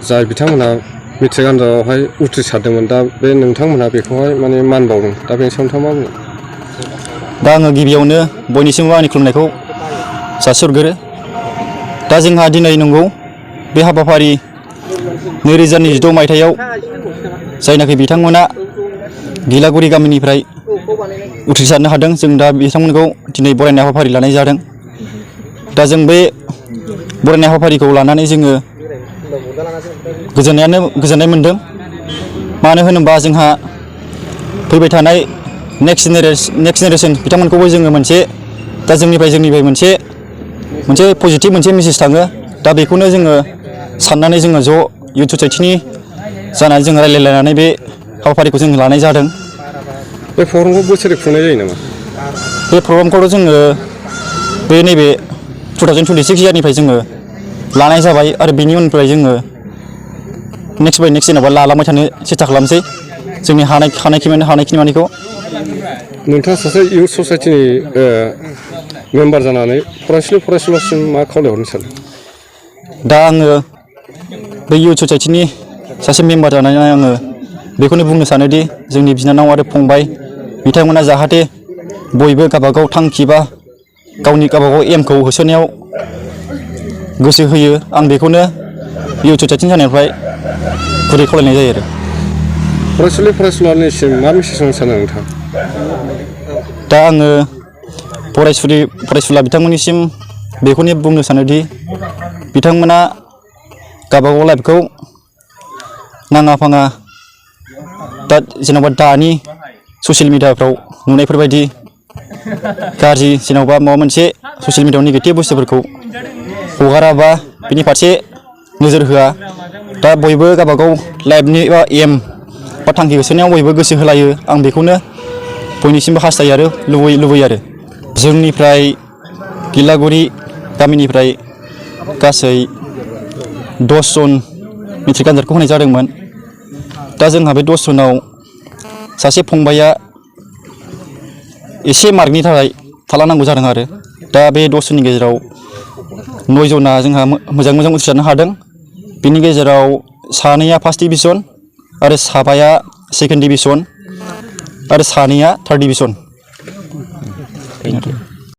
जाय बिथांमोना मेट्रिक आनजादावहाय उथ्रिसारदोंमोन दा बे नोंथांमोनहा बेखौहाय माने मान बावदों दा बेनि सायाव नोंथाङा मा बुङो? दा आङो गिबियावनो बयनिसिमबो आंनि खुलुमनायखौ जासिहरग्रोयो। दा जोंहा दिनै नंगौ बे हाबाफारि 2026 मायथाइयाव जायनाखि बिथांमोना गिलागुरि गामिनिफ्राय उथ्रिसारनो हादों जों दा बिथांमोनखौ दिनै बरायनाय हाबाफारि लानाय जादों। दा जों बे बरायनाय हाबाफारिखौ लानानै जोङो गोजोननाय मोन्दों। मानो होनोबा जोंहा फैबाय थानाय नेक्स्ट जेनेरेसन बिथांमोनखौबो जोङो मोनसे दा जोंनिफ्राय मोनसे पजिटिभ मोनसे मेसेज थाङो। दा बेखौनो जोङो साननानै जोङो ज' इउथ ससाइटिनि जानानै जों रायज्लायलायनानै बे हाबाफारिखौ जों लानाय जादों। बे प्रग्रामखौ बोसोरै खुंनाय जायो नामा? बे प्रग्रामखौथ' जोङो बे नैबे 2026 इयारनिफ्राय जोङो लानाय जाबाय आरो बेनि उननिफ्राय जोङो नेक्स्ट जेनेबा लालांबाय थानो सेस्था खालामसै जोंनि हानायखिनि मानिखौ। नोंथाङा सासे इउथ ससाइटिनि मेम्बार जानानै फरायसुलिसिम मा खावलायहरनो सानो? दा आङो बे इउथ ससाइटिनि सासे मेम्बार जानानै आङो बेखौनो बुंनो सानोदि जोंनि बिनानाव आरो फंबाय बिथांमोना जाहाथे बयबो गावबागाव थांखि बा गावबागाव एमखौ होसोनायाव गोसो होयो। आं बेखौनो इउथ ससाइटिनि जानायनिफ्राय गुरै खावलायनाय जायो आरो। फरायसुलिनिसिम मा मेसेज होनो सानो नोंथां? दा आङो फरायसुला बिथांमोननिसिम बेखौनो बुंनो सानोदि बिथांमोना गावबागाव लाइफखौ नाङा फाङा दा जेनेबा दानि ससियेल मिडियाफ्राव नुनायफोरबायदि गाज्रि जेनेबा माबा मोनसे ससियेल मिडियायाव नेगेटिभ बुस्थुफोरखौ हगाराबा बिनि फारसे नोजोर होआ। दा बयबो गावबागाव लाइफनि बा एम बा थांखि होसोनायाव बयबो गोसो होलायो। आं बेखौनो बयनिसिमबो हास्थायो आरो लुबैयो आरो। जोंनिफ्राय गिलागुरि गामिनिफ्राय गासै 10 जन मेट्रिक आनजादखौ होनाय जादोंमोन। दा जोंहा बे 10 जनाव सासे फंबाया एसे मार्कनि थाखाय थालांनांगौ जादों आरो। दा बे 10 जननि गेजेराव 9 जना जोंहा मोजां उथ्रिसारनो हादों। बिनि गेजेराव सानैया फार्स्ट डिभिजन आरो साबाया सेकेन्ड डिभिजन आरो सानैया थार्ड डिभिजन।